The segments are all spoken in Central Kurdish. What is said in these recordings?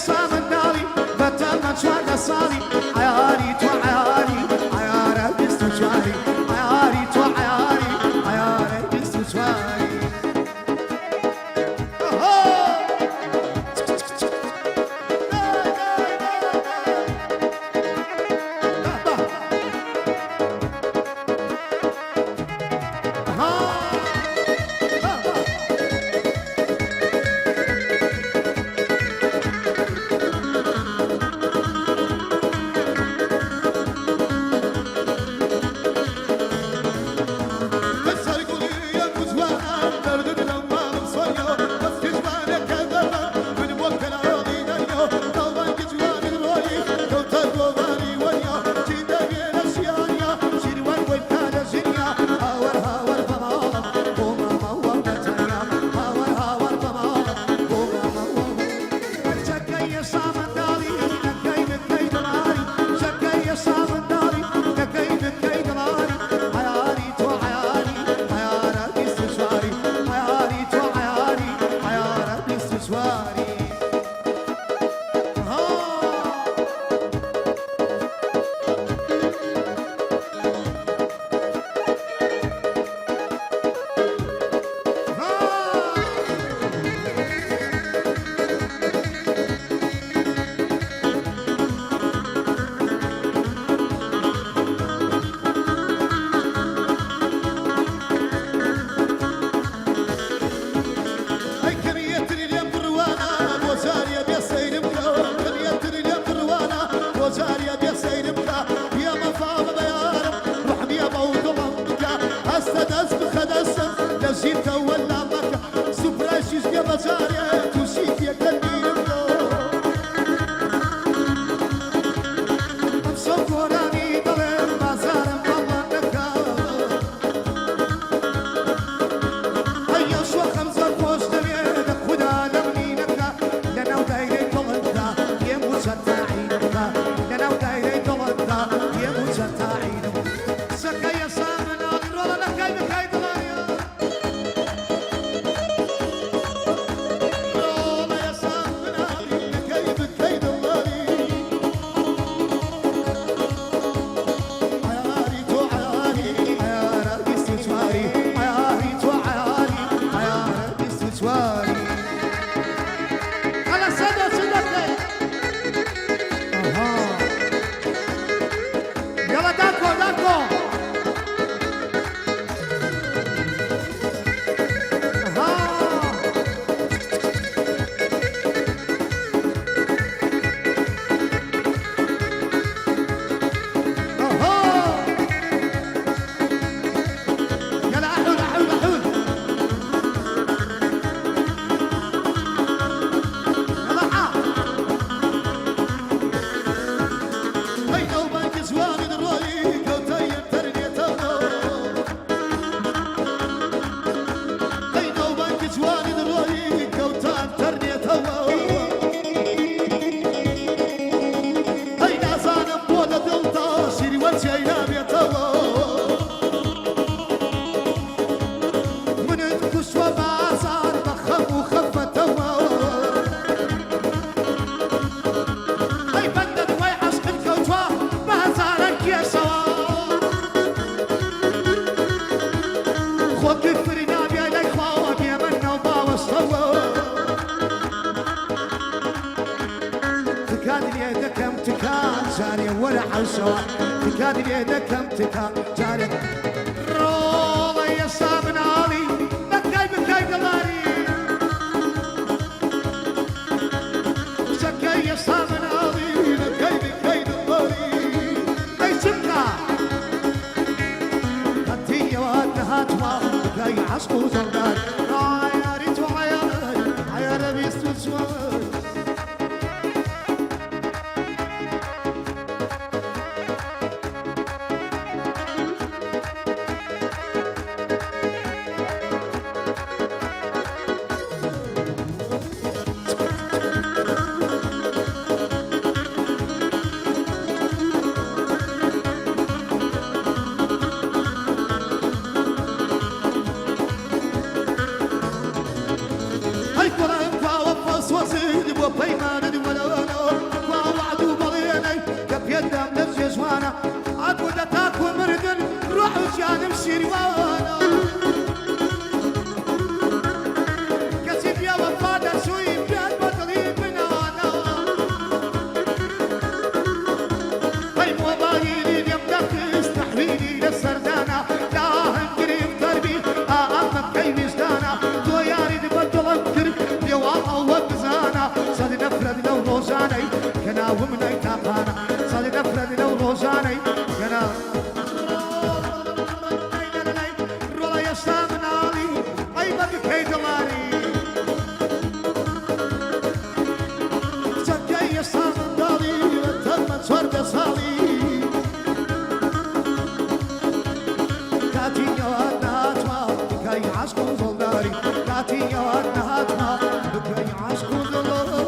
ئێستا منداڵی بە تەمەن 14 ساڵی عەیاری تۆ عەیاری عەیارە 24ی عەیاری تۆ عەیاری عەیارە 24ی. ئەی کەمیەتری لێم بڕوانە بۆ جاریە بێ سەیرم کە کەمیەتری لێم بڕوانە بۆ جاریە بێ سەیرم کە بیا مەفا بە یارم ڕەحمیە بەو دڵم بکە هەستە دەست بخە دەستم لە ژیرتە وەلا مەکە سوپرایشیش بێ بە جارێ تووشی پێکەنینم بۆ ئەمشەو گۆرانی دەڵێم بازارم بەڵام نەکا ئەی شۆخم زۆر خۆش دەوێ لە خودا لە منی نەکا لەناو دایرەی دڵتدا پێم وچە تاعینم بکە لەناو دایرەی دڵتدا پێم وچە تاعینم قسەکە یەسا مناڵی ڕۆڵە نەکای بکای دڵانیا ڕۆڵە یەسا مناڵی نەکەی بکەی دڵداری عەیاری تۆ عەیاری عەیارە 24ی عەیاری تۆ عەیاری عەیارە 24ی. ئەلە سەدۆ چ دەکەی؟ ئەها یەڵە داکۆ داکۆ. ئەها. يلا احول احول احول يلا حا ئەی ناوبانگی جوانی دڕۆیی کەوتە ئینتەرنێتەوە ئەی ناوبانگی جوانی دڕۆیی کەوتە ئینتەرنێتەوە ئەی نازانم بۆ لە دڵتا شیروەن جێی نابێتەوە منت کوشتوە بازار بە خەم و خەفەتەوە ئەی بەندە دوای عەشقت کەوتوە بە هەزاران کێشەوە. خۆ کفر نابێ لای خواوە بێ من ناو باوەشەوە تکات لێ دەکەم تکا جارێ وەرە حەوشەوە تکات لێ دەکەم تکا جارێ ڕۆڵە ئێستا مناڵی بەکای بکای دڵاری کچەکەی ئێستا مناڵی نەکەی بکەی دڵداری ئەی چ بکا هەتیەوە نەهاتوە بکەی عەشق و دڵدار عەیاری تۆ عەیار عەیارە 24. ئەی کوڕم پاوە پەسوەزی سیروانە کەچی بێوەفا دەچووی پێت بە دڵی منانە ئەی مۆبایلی لێم دەخست تەحویلی لە سەردانە داهەنگ گرفتار بی ئا ئەمە کەی ویژدانە تۆ یاریت بە دڵم کرد لێوا ئەوە بزانە سەد نەفرەت لەو ڕۆژانەی کە ناوم نای تاقانە سەد نەفرەت لەو ڕۆژانەی کە ناوم ڕۆڵە ئێستا مناڵی ئەی بە بکەی دڵاری کچەکەی ئێستا منداڵی لە تەمەن 14 ساڵی کاتی یاد نهاتما بکەی عاشق و دڵداری کاتی یاد نهاتما بکەی عاشق و دڵداری.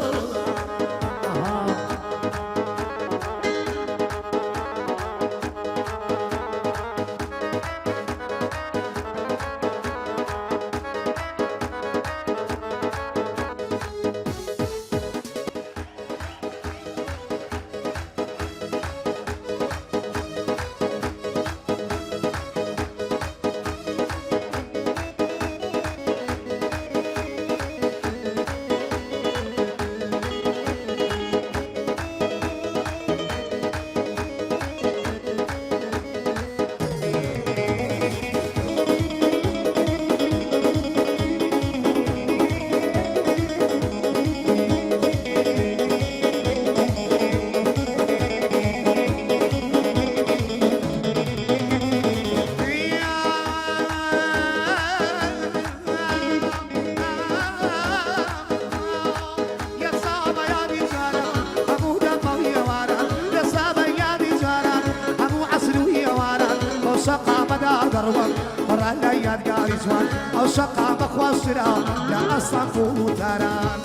یادگاری جوان ئەو شەقامە خۆشترە لە ئەستەنبوڵ و تاران.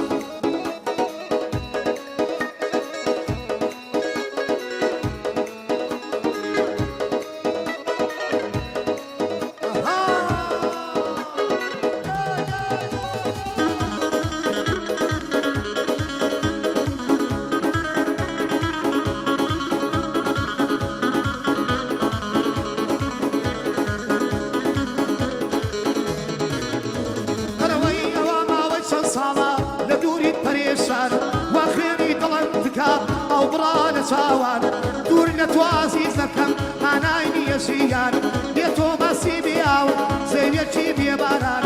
ئەرەوەی ئەوە ماوەی چەند ساڵە لە دووریت پەرێشان وا خوێنی دڵم تکا ئەو بڕا لە چاوان دوور لە تۆ ئازیزەکەم مانای نییە ژیان بێ تۆ ماسی بێ ئاو زەویەکی بێ باران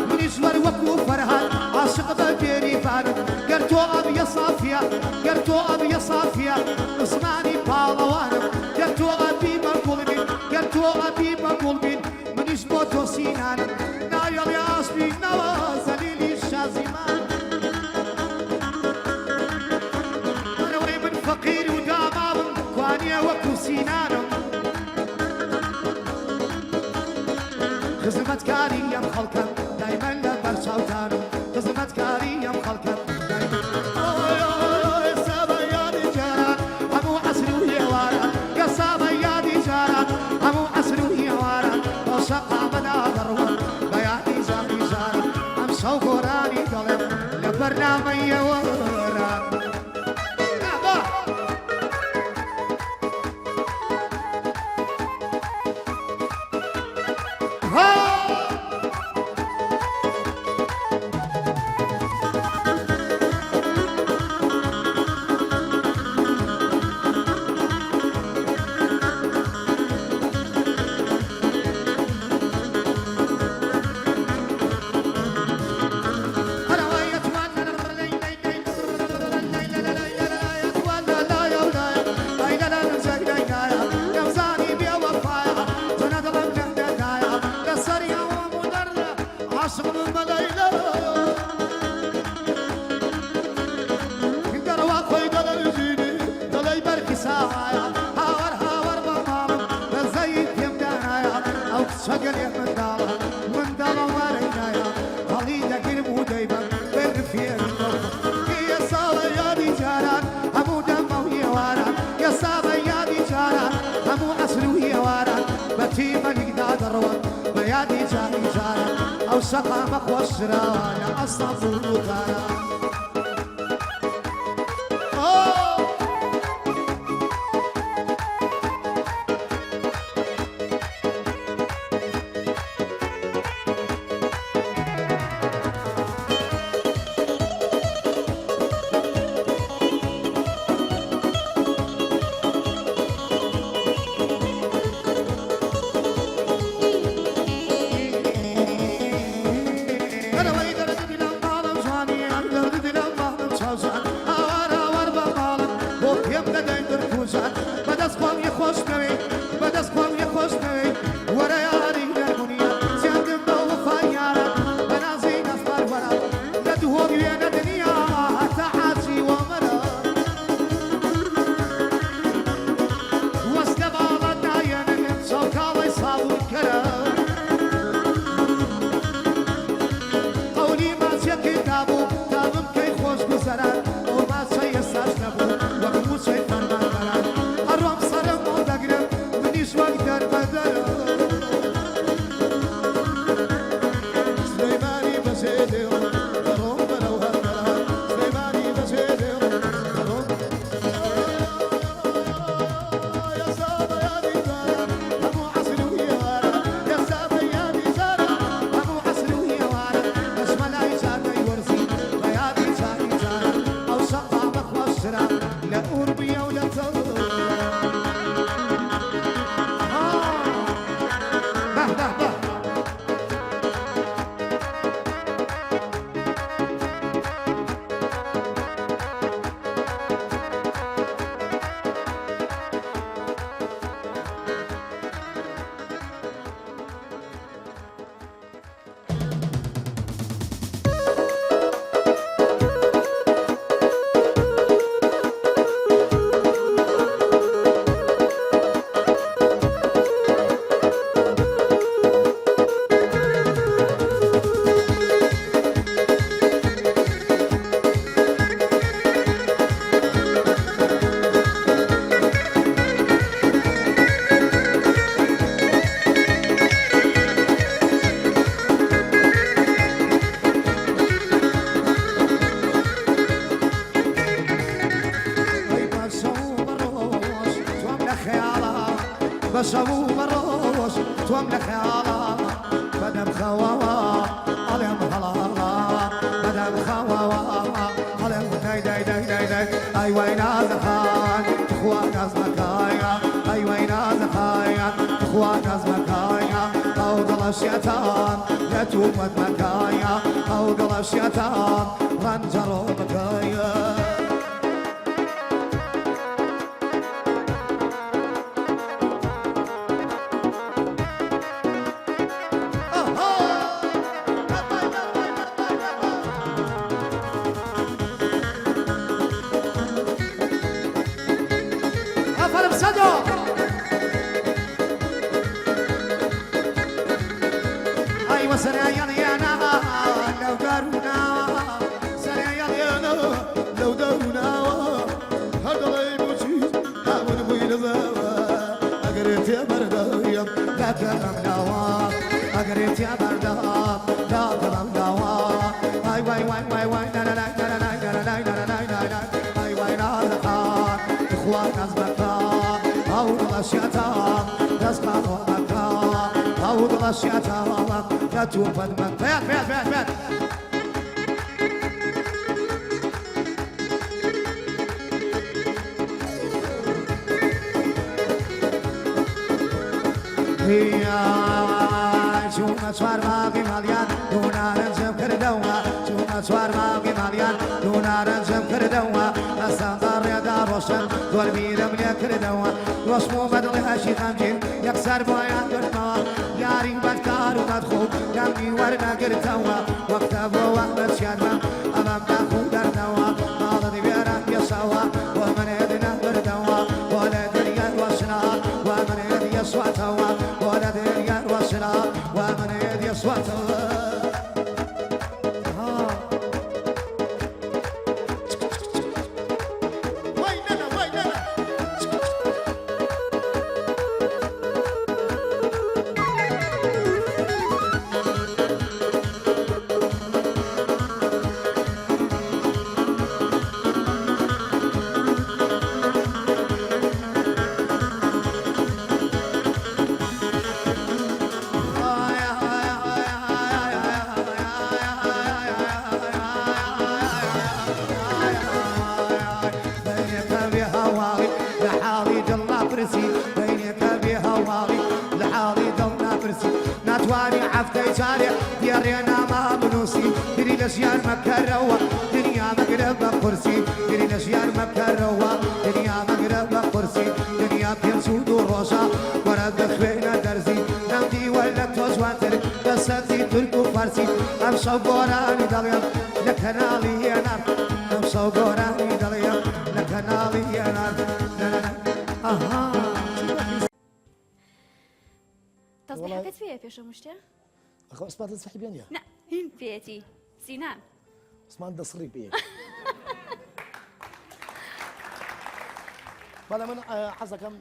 منیش وەر وەکوو فەرهاد عاشق بە بێریڤانم گەر تۆ ئەبیە سافیە گەر تۆ ئەبیە سافیە عوسمانی پاڵەوانم گەر تۆ ئەبی بە گوڵ بین گەر تۆ ئەبی بە گوڵ بین منیش بۆ تۆ سینانم نایەڵێ ئاستی نەوە زەلیلی شازیمان ئەرەوەی من فەقیر و داماوم کوانیە وەکو سینانم خزمەتکاری ئەم خەڵکەم دایمەن لە بەرچاوتانم خزمەتکاری ئەم خەڵکەم دایمەن ئێستا بە یادی جاران هەموو عەسر و ئێواران ئێستا بە یادی جاران هەموو عەسر و ئێواران بەو شەقامەدا دەڕوەم بە یادی جاری جاران ئەمشەو گۆرانی دەڵێم لە بەرنامەی ئێواران. ئەو شەقامە خۆشراوە لە ئەستەنبوڵ و تاران. شەو و بە ڕۆژ تۆم لە خەیاڵا بەدەم خەوەوە ئەڵێم هەڵاڵە بەدەم خەوەوە ئەڵێم دای دای دای دای دای ئای وای نازەخان تخوا نازمەکایە ئای وای نازەخایە تخوا نازمەکایە ئەو دڵە شێتان لە تومەت مەکایە ئەو دڵە شێتان ڕەنجەڕۆ مەکایە. ئافەرم سەدۆ. ئای وە سەرایەڵیانە لەو دەرووناوە سەرایەڵیانە لەو دەرووناوە هەر دەڵێی بۆچی هاون بووی لە زاوە ئەگەرێ تێبەردایم داکەم لاوە ئەگەرێ تێبەردا داکەم لاوە ئای وای وای وای وای نانانای نانانای نانانای نانانای نانانای ئای وای نازەخان تخوا نازمەکە ئەو دڵە شێتان دەست قاڕۆ مەکە ئەو دڵە شێتان لە تووپەت مەکە پێت پێت پێت پێت چوومە چوار باغی ماڵیان دوو نارنجم کردەوە چوومە چوار باغی ماڵیان دوو نارنجم کردەوە ئەسان بە ڕێدا ڕۆشن زۆر بیرم لێ کردەوە ڕۆشم و بەدڵی هەشی غەمگین یەکسەر بۆیان گرتمەوە یاری بەدکار و بەدخۆ دەمی وەرنەگرتەوە وەختە بۆ وەحمەد شیانمە ئەمەم داخ و دەردەوە ماڵت وێران پێشەوە بۆ منت نەبردەوە بۆ لە دنیای ڕۆشنا وە منت یەسواتەوە بۆ لە دنیای ڕۆشنا وە منت یەسواتەوە. وای نەنە وای نەنە. بەینێکە بێ هەواڵی لە حاڵی دڵ ناپرسی بەینێکە بێ هەواڵی لە حاڵی دڵ ناپرسی ناتوانی هەفتەی جارێ دێڕێ نامە بنووسی بیری لە ژیان مەکەرەوە دنیا مەگرە بە قورسی بیری لە ژیان مەکەرەوە دنیا مەگرە بە قورسی دنیا پێنج و دوو ڕۆژە وەرە بخوێنە دەرزی نەمدیوە لە تۆ جوانتر بە سەبزی تورک و فارسی ئەمشەو گۆرانی دەڵێم لە کەناڵی هێنان ئەمشەو گۆرانی دەڵێم لە کەناڵی هێنان ئەها. تەسبیحەکەت پێیە پێش هەموو شتێ؟ ئەخۆ عوسمان تەسبیحی پێ نییە؟ نا هین پێیەتی سینان. عوسمان دەسڕی پێیە. بەڵێ من حەزەکەم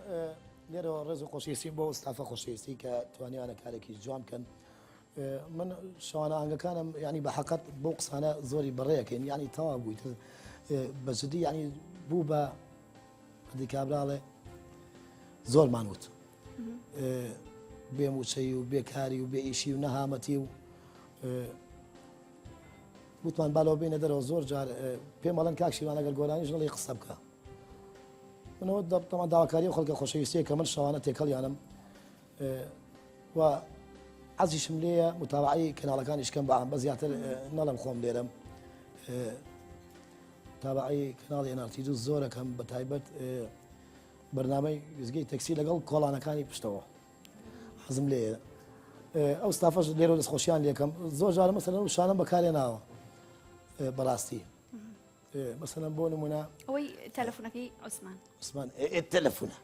لێرەوە ڕێز و خۆشەویستیم بۆ ستافە خۆشەویستی کە توانیوانە کارێکی جوان بکەن من شەوانە ئاهەنگەکانم ینی بە حەقەت بۆ قسانە زۆری بەڕێەکەین ینی تەوا بوویت بە جدی ینی بوو بە دیکابراڵێ زۆرمان وت بێ موچەی و بێکاری و بێ ئیشی و نەهامەتی و وتمان بالەوە بینە دەرەوە زۆر جار پێم ئەڵەن کاک شیوان ئەگەر گۆرانیش نەڵێی قسە بکە منەوە دەتەمان داواکاری و خەڵکە خۆشەویستیە کە من شەوانە تێکەڵیانم و عەزیشم لێیە متابعی کەناڵەکانیش کەم بە بە زیاتر نەڵم خۆم لێرەم تابعی کەناڵی NRT دوو زۆرەکەم بە تایبەت بەرنامەی ویزگەی تەکسی لەگەڵ کۆڵانەکانی پشتەوە حەزم لێیە ئەو ستافەش لێرە دەستخۆشیان لێکەم زۆر جارە مەسەلەن و شانم بەکارێ ناوە بەڕاستی مەسەلەن بۆ نمونە ئەوەی تەلەفۆنەکەی عوسمان عوسمان تەلەفۆنە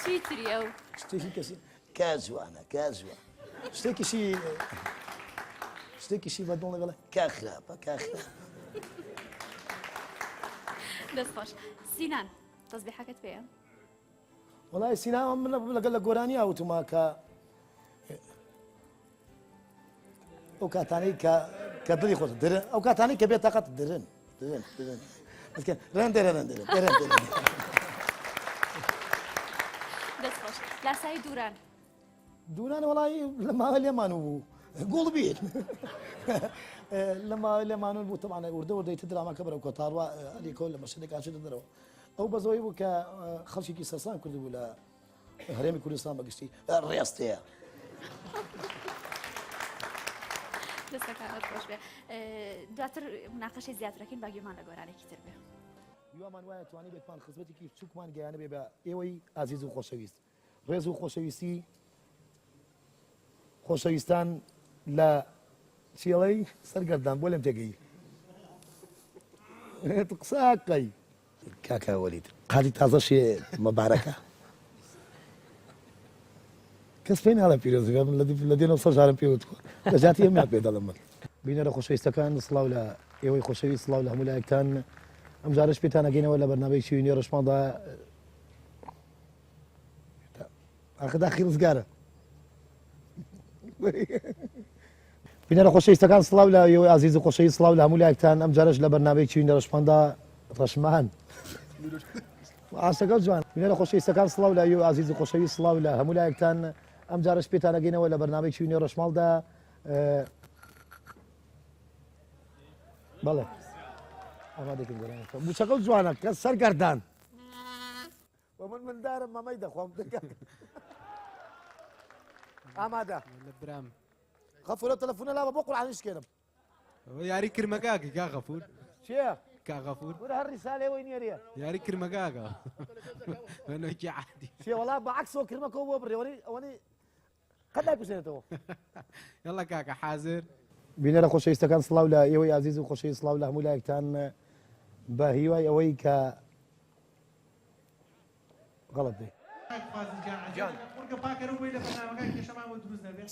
چیتری ئەو شتێکی کەسی کا جوانە کا جوان شتێکیشی شتێکیشی بە دڵ لەگەڵ کا خراپە کا خراپە دەست خۆش سینان تەزبیحەکەت پێیە وڵای سینا من لەگەڵ لە گۆرانی ئاوتوما کە ئەو کاتانەی کە کە دڵی خۆش درن ئەو کاتانەی کە بێتاقەت درن درن درن رێن دێرە رێن دێرە دێرە دێرە. لاسایی دووران. دووران وەڵی لە ماوە لێمان بوو گوڵ بیت لە ماوە لێمان بوو تەمانە وردە وردەی تر دراماکە بەرەو کۆتاڕوا ئەلیکۆ لە مەشهدێک ئاچێتە دەرەوە ئەو بەزەوەی بوو کە خەڵکێکی سەرسام کردبوو لە هەرێمی کوردستان بەگشتی ڕێستەیە. دەستەکانت خۆش بێ دواتر مناقەشەی زیاترەکەین با گوێمان لە گۆرانێکی تر بێ. هیوامان وایە توانی بێتمان خزمەتێکی بچووکمان گەیانبێ بە ئێوەی ئازیز و خۆشەویست. ڕێز و خۆشەویستی خۆشەویستان لە چیڵەی سەرگەردان بۆ لەم تێگەی قساکەی کاکە وەلید قالی تازەشێ مەبارەکە کەس پێی ناڵێ پیرۆز بێ من لە دێنەوە سە جارم پێ وتووە لە جاتی ئەم پێ دەڵێم من. بینەرە خۆشەویستەکان سڵاو لە ئێوەی خۆشەویست سڵاو لە هەموو لایەکتان ئەم جارەش پێتان ئەگەینەوە لە بەرنامەی چیوی ڕەشماڵدا ئاخە داخی ڕزگارە بینەرە خۆشەویستەکان سڵاو لە ئێوەی ئازیز و خۆشەویست سڵاو لە هەموو لایەکتان ئەم جارەش لە بەرنامەی چوین لە ڕەشماندا ڕەشمان ئاستەکە جوان بینەرە خۆشەویستەکان سڵاو لە ئێوەی ئازیز و خۆشەویست سڵاو لە هەموو لایەکتان ئەم جارەش پێتان ئەگەینەوە لە بەرنامەی چوینی ڕەشماڵدا بەڵێ ئامادەکەم گۆرانیەکە موچەکە جوانە کە سەرگەردان و من مندارم مەمەی دەخۆم ئامادە برام غەفورە تەلەفونە لاوە بۆ قورعانی شکێنم یاری کرمەگاگە کا غەفور چیە کا غەفور وەرە هەر ڕیسالەوەی نیەریە یاری کرمەگاگە نۆکی عادی چیە وەڵا بە عەکسەوە کرمەکەەوە بۆ بڕێ وەنی ئەوەنی قەت ناکوژێنێتەوە. یەڵا کاکە حازر. بینەرە خۆشەویستەکان سڵاو لە ئێوەی ئازیز و خۆشەویست سڵاو لە هەموو لایەکتان بە هیوای ئەوەی کە غەڵەت بێ.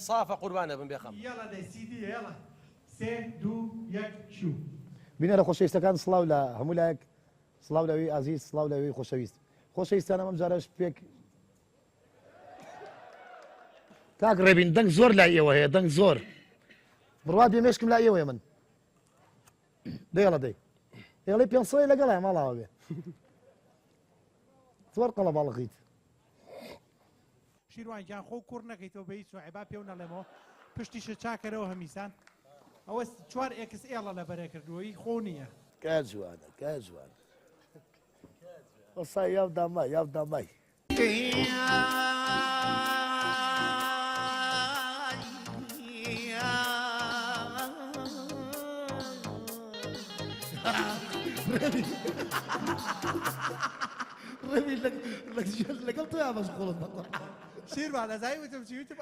سافە قوربانە بم بێخەم. بینەرە خۆشەویستەکان سڵاو لە هەموو لایەک سڵاو لە ئێوەی ئازیز سڵاو لە ئێوەی خۆشەویست خۆشەویستانم ئەم جارەش پێک کاک ڕێبین دەنگ زۆر لای ئێوە هەیە دەنگ زۆر بڕوات بێ مێشکم لای ئێوەیە من دەیڵە دەی ئێڵی پێ سەی لەگەڵ ماڵاوە بێ زۆر قەڵەباڵغیت شیروان گیان خۆ کوڕ نەکەیتەوە بە هیچ نوعێ با پێو نەڵێمەوە پشتیشە چاکەرەوە هەمیسان ئەوە چوار ئێکس ئێڵە لەبەرێ کردووە هی خۆ نییە. کە جوانە کە جوانە وەسا یاو دامای یاو دامای. ڕێبی لەگەڵ تۆ مەشغوڵم بە قورعان. شیروان ئەزانی وتم چی وتم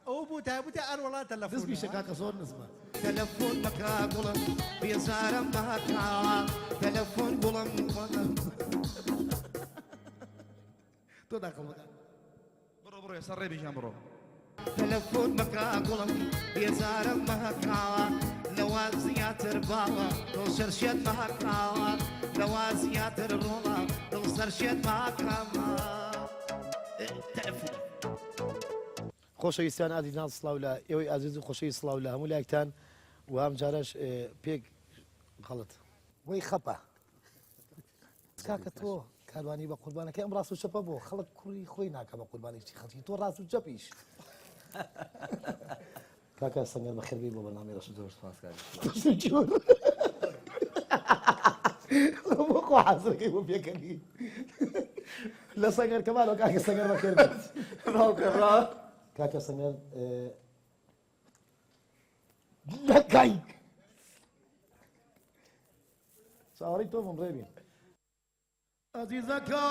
ئەو بوو تا بوتە ئەر وەڵا تەلەفۆن نزمیشە کاکە زۆر نزمە. تەلەفۆن مەکە گوڵم بێزارم مەکە تەلەفۆن گوڵم تۆ داخڵ بکە. بڕۆ بڕۆ ئێستا ڕێبی گیان بڕۆ. تەلەفۆن مەکە گوڵم بێزارم مەکە لەوە زیاتر باوە دڵ سەرشێت مەکە لەوە زیاتر ڕۆڵە دڵ سەرشێت مەکە تەلەفۆن. خۆشەویستان ئازیزان سڵاو لە ئێوەی ئازیز و خۆشەویست سڵاو لە هەموو لایەکتان و ئەم جارەش پێک غەڵت. وەی خەپە. کاکە تۆ کاروانی بە قوربانەکەی ئەم ڕاست و چەپە بۆ خەڵک کوڕی خۆی ناکە بە قوربانی چی خەڵکی تۆ ڕاست و چەپیش. کاکە سەنگەر بەخێر بێی بۆ بەرنامەی ڕەش زۆر سپاس کاک بۆ خۆ حازرەکەی بۆ پێکەنی لە سەنگەر کەمالەوە کاکە سەنگەر بەخێر بێیت. کاکە سەنگەر دەکەی چاوەڕێی تۆ بم ڕێبین. ئەزیزەکە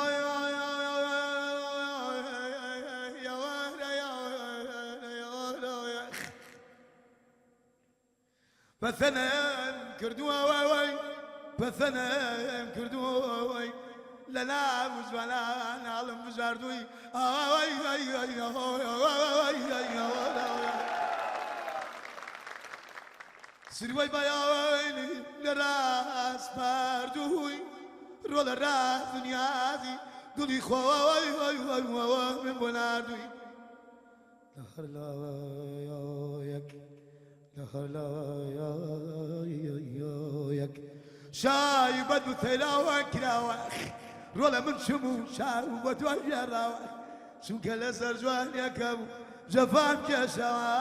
پەسەنم کردووە وای پەسەنم کردووە وای لە ناو جوانان ئاڵم بژاردووی ئای ئای ئای سروەی بەیانی لە ڕاسپاردووی ڕۆڵە ڕاز و نیازی دڵی خۆی من بۆ ناردووی لە هەر لایەک لە هەر لایەک شای بەد و تەیلاوە کراوە ڕۆڵە من چم و چاو بە دوای گێڕاوە. چونکە لەسەر جوانیەکەم جەفام کێشاوە.